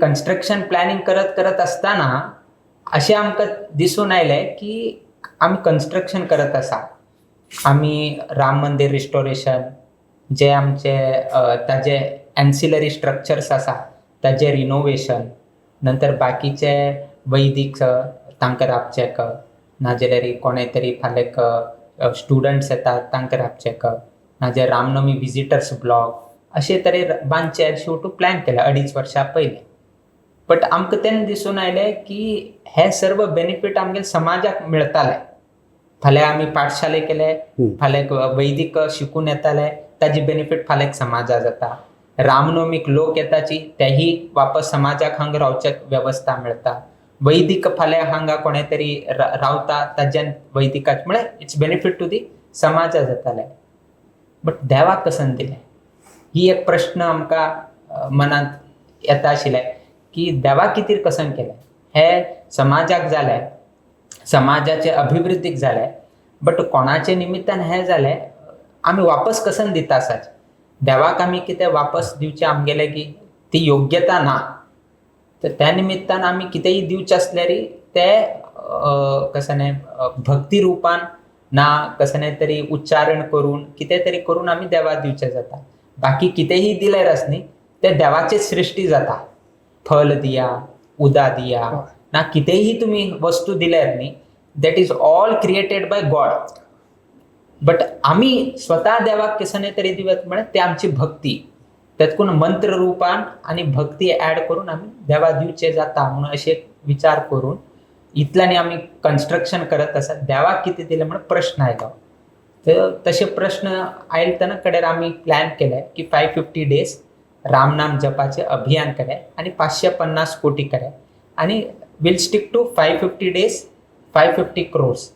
Construction planning करत करत आसतना अशें आमकां दिसून आयलें की आमी कन्स्ट्रक्शन करत आसा, आमी राम मंदीर रिस्टोरेशन जे आमचे ताजे एन्सिलरी स्ट्रक्चर्स आसा ताजे रिनोवेशन, नंतर बाकीचे वैदीक तांकां राबचेक, नाजाल्यार कोणे तरी फाल्यां स्टुडंट्स येतात तांकां राबचेक, नाजाल्यार रामनवमी विजिटर्स ब्लॉक अशे तरेन बांदचे शेवटू प्लॅन केले 2.5 वर्सां पयलें. बट आमकां तेन्ना दिसून आयलें की हे सर्व बेनिफीट आमगे समाजाक मेळताले. फाल्यां आमी पाठशाले केले, फाल्यां वैदीक शिकून येताले, ताजी बेनिफीट फाल्यां समाजा जाता. रामनवमीक लोक येताची, तेही वापस समाजाक हांगा रावच्याक वेवस्था मेळटा. वैदीक फाल्यां हांगा कोणे तरी रावता, ताज्यान वैदिकाच म्हळ्यार it's benefit to the समाजा जाताले. बट देवाक कसन दिलें, ही एक प्रश्न आमकां मनांत येता आशिल्लें की देवा खातीर कसन केलें. हे समाजाक जालें, समाजाचे अभिवृद्धीक जालें, बट कोणाचे निमित्तान हें जालें, आमी वापस कसन दिता आसात देवाक? आमी कितें वापस दिवचें आमगेलें की ती योग्यता ना. तर त्या निमित्तान आमी कितेंय दिवचें आसल्यार तें कसं न्ही भक्ती रुपान ना कसं न्ही तरी उच्चारण करून, कितें तरी करून आमी देवाक दिवचें जाता. बाकी कितेंही दिल्यार आस न्ही, तें देवाचेच सृश्टी जाता. फल दिया, उदा दिया ना कितेंही तुमी वस्तू दिल्यार न्ही, that is all created by God. But आमी स्वता देवाक कसं तरी दिवप म्हळ्यार ते आमची भक्ती. तेतकून मंत्र रुपान आनी भक्ती ऍड करून आमी देवा दिवचे जाता म्हणून अशें विचार करून इतल्यानी आमी कन्स्ट्रक्शन करत आसा. देवाक कितें दिलें म्हणून प्रश्न आयलो. तर तशे प्रश्न आयले तेन्ना कडेन आमी प्लॅन केले की 550 डेज रामनाम जपाचे अभियान करे आनी 550 कोटी करे आनी we'll stick to 550 days, 550 crores.